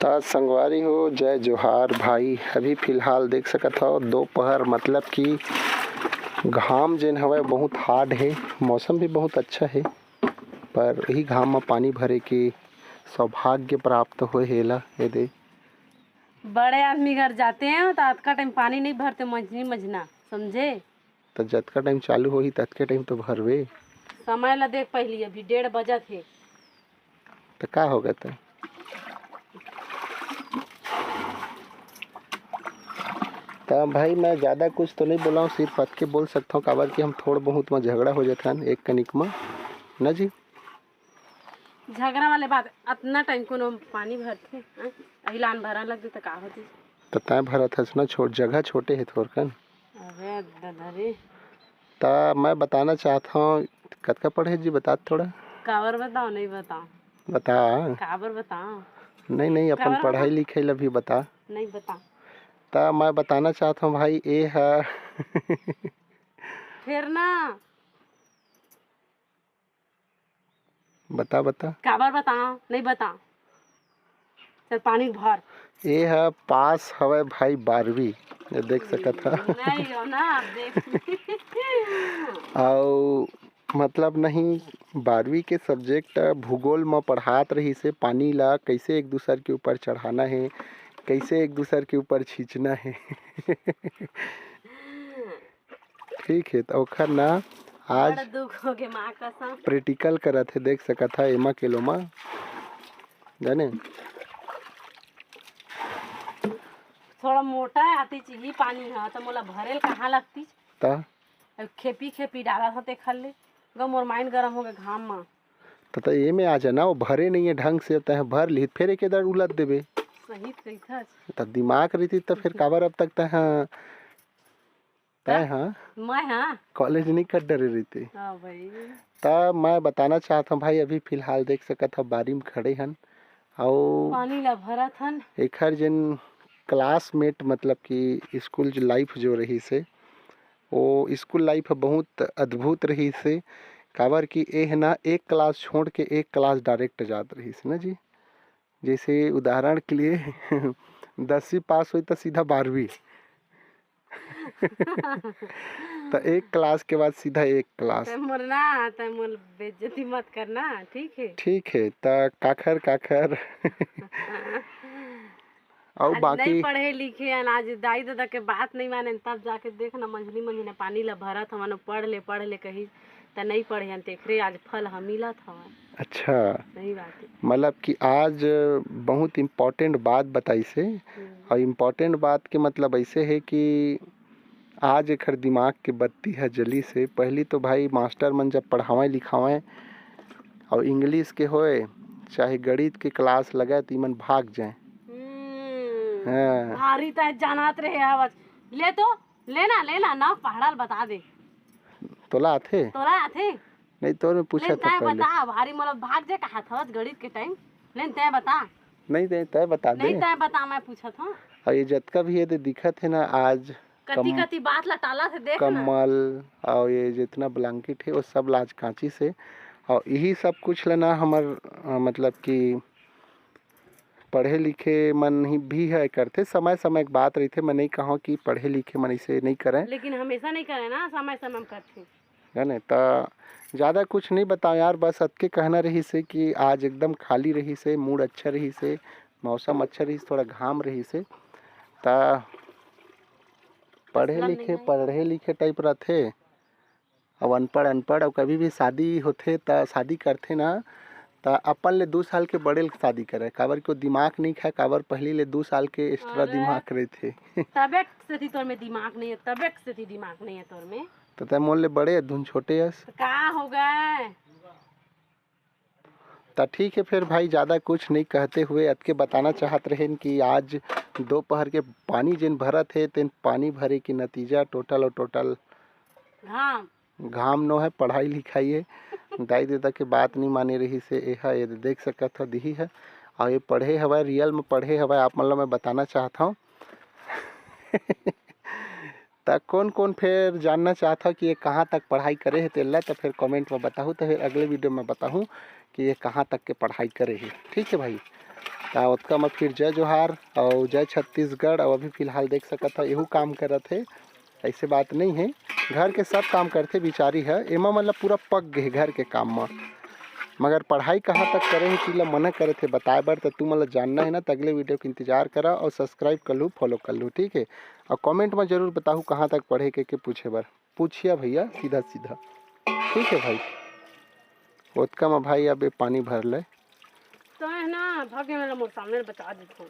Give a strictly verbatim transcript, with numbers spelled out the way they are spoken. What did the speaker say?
त संगवारी हो, जय जोहार भाई। अभी फिलहाल देख सकत हव दोपहर, मतलब कि घाम जेन हवय बहुत hard हे, मौसम भी बहुत अच्छा हे, पर यही घाम म पानी भरे के सौभाग्य प्राप्त होए हे एला। ये दे बड़े आदमी घर जाते हैं तो अतका टाइम पानी नहीं भरते, मझनी मझना, समझे? त जतका टाइम चालू होही ततके टाइम तो भरबे। समय ला देख पहली, अभी डेढ़ बजत हे। त का होगे त? त भाई, मैं ज़्यादा कुछ तो नहीं बोला हूँ, सिर्फ अतके बोल सकता हूँ, काबर कि हम थोड़ बहुत म झगड़ा हो जाथन एक कनिक म, ना जी? झगड़ा वाले बात, अतना टाइम कोनो पानी भरथे, हैं? अहिलान भरा लग त का होथे? त तैं भरत हस ना, छोट जगह छोटे हे थोरकन। अरे दादा रे। त मैं बताना चाहत हूँ, कतका पढ़े जी, बता थोड़ा। काबर बताओ, नहीं बताओ। बता। काबर बताओ? नहीं, नहीं, अपन काबर पढ़ाई बताओ? लिखाई ला भी बता। नहीं बताओ। त मैं बताना चाहत हूँ भाई, ए ह फिर ना। बता, बता। काबर बताओ? नहीं बताओ। चल पानी भर। ए ह पास हवय भाई बारहवीं, ये देख सकत ह। नहीं हो ना, आप देख। अउ मतलब नहीं, बारहवीं के subject भूगोल म पढ़ात रहिस हे, पानी ला कैसे एक दूसर के ऊपर चढ़ाना हे, कैसे एक दूसर के ऊपर छींचना हे। ठीक हे, त ओखर ना आज बड़ा दुख होगे, माँ कसम। Practical करत हे, देख सकत ह एमा केलो मा, जाने। थोड़ा मोटा आती चाहिए पानी ह, त मोला भरेल कहाँ लगती? त? अब खेपी खेपी डाला था तेखर ले, ग मोर mind गरम होगे घाम मा। त, त एमे आ जाना, वो भरे नहीं है ढंग से, तह भर लिहित, फेर एक दार उलट देबे। सही कहिथस। त दिमाग रहिती त फेर काबर अब तक तह तैं का? हाँ, मैं हाँ। College नहीं कर डरे रहिते। हाँ भाई। त मैं बताना चाहत हूँ भाई, अभी फिलहाल देख सकत हव बारी में खड़े हन, अउ पानी ला भरत हन। एखर जेन classmate, मतलब कि school जो life जो रहिस हे, वो school life ह बहुत अद्भुत रहिस हे, काबर कि एह ना एक class छोड़ के एक class direct जात रहिस हे ना जी। जैसे उदाहरण के लिए दसवीं पास होई त सीधा बारहवीं। त एक class के बाद सीधा एक class। तै मोर ना, तै मोर बेइज्जती मत करना, ठीक है? ठीक है, त काखर, काखर। अउ आज बाकी नहीं पढ़े लिखे हन, आज दाई ददा के बात नहीं माने, तब जाके देख ना, मंझनी मंझनी पानी ला भरत हवन, पढ़ ले, पढ़ ले कही, त नहीं पढ़े हन, तेखरे आज फल ह मिलत हवन। अच्छा। सही बात है। मतलब कि आज बहुत important बात बताइस हे, हम्म। अउ important बात के मतलब ऐसे है कि आज एखर दिमाग के बत्ती ह जलिस हे। पहली तो भाई मास्टर मन जब पढ़ावय लिखावय अउ English के होय चाहे गणित के class लगय त इमन भाग जाय। हम्म, हाँ। भारी तय जानत रहे हवस। ले तो, लेना, लेना, ना पहाड़ल बता दे। तोला आथे? तोला आथे? नहीं, तोर में पूछा लेन था तय पहले। बता, भारी मतलब भाग जाय कहा थवस गणित के time। लेन तय बता। नहीं, नहीं, तय बता नहीं, दे। तय बता, मैं पूछत हूँ। अउ ये जतका भी ये दे दिखत हे ना आज, कति कम-, कति बात ला टालत हे, देख ना। कम्बल अउ ये जितना blanket हे, वो सब ला आज कांचिस हे। अउ यही सब कुछ ला ना हमर, अ, मतलब कि पढ़े लिखे मन ही भी है करथे, समय समय के बात रहिथे। मैं नहीं कहूँ कि पढ़े लिखे मन ऐसे नहीं करें। लेकिन हमेशा नहीं करे ना, समय समय में करथे। जाने त ज़्यादा कुछ नहीं बताओ यार, बस अतके कहना रहिस हे कि आज एकदम खाली रहिस हे, mood अच्छा रहिस हे, मौसम अच्छा रहिस, थोड़ा घाम रहिस हे, त पढ़े लिखे, पढ़े लिखे type रथे। अउ अनपढ़, अनपढ़, अउ कभी भी शादी होथे त शादी करथे ना, त अपन ले दू साल के बड़े ल शादी करे, काबर कि वो दिमाग नहीं खाए, काबर पहली ले दू साल के extra अरे, दिमाग रहिथे। तबे सेती तोर में दिमाग नहीं है, तबे सेती दिमाग नहीं है तोर में। त तै मोर ले बड़े अधुन छोटे अस। त का हो गए? त ठीक है फिर भाई, ज़्यादा कुछ नहीं कहते हुए अतके बताना चाहत रहेन कि आज दोपहर के पानी जेन भरत हे, तेन पानी भरे के नतीजा total अउ total घाम। घाम नो है, पढ़ाई लिखाई है। दाई ददा के बात नहीं माने रहिस हे, एहा ये देख सकत हो दिही है। अउ ये पढ़े हवय, real में पढ़े हवय, आप मन ल मैं बताना चाहत हूँ। त कौन कौन फेर जानना चाहत हो कि ये कहाँ तक पढ़ाई करे हे तेला, त फेर comment में बताहू, त फेर अगले video में बताहू कि ये कहाँ तक के पढ़ाई करे हे। ठीक है भाई, त ओतका म फिर जय जोहार अउ जय छत्तीसगढ़। अउ अभी फिलहाल देख सकत हव, एहू काम करत हे, ऐसे बात नहीं है, घर के सब काम करथे बिचारी ह। एमा मतलब पूरा पक गे हे घर के काम म, मगर पढ़ाई कहाँ तक करे हे, तेला मना करत हे बताए बर। त तुमन ल जानना है ना, त अगले वीडियो के इंतजार करा अउ सब्सक्राइब कर लू, फॉलो कर लू, ठीक है। अउ कमेंट म जरूर बताहू कहाँ तक पढ़े के, के पूछे बर, पूछिया भैया सीधा सीधा, ठीक है भाई। ओतका म भाई अब ये पानी भर ले। तो है ना, भागे वाला मोर सामने बचा देथो।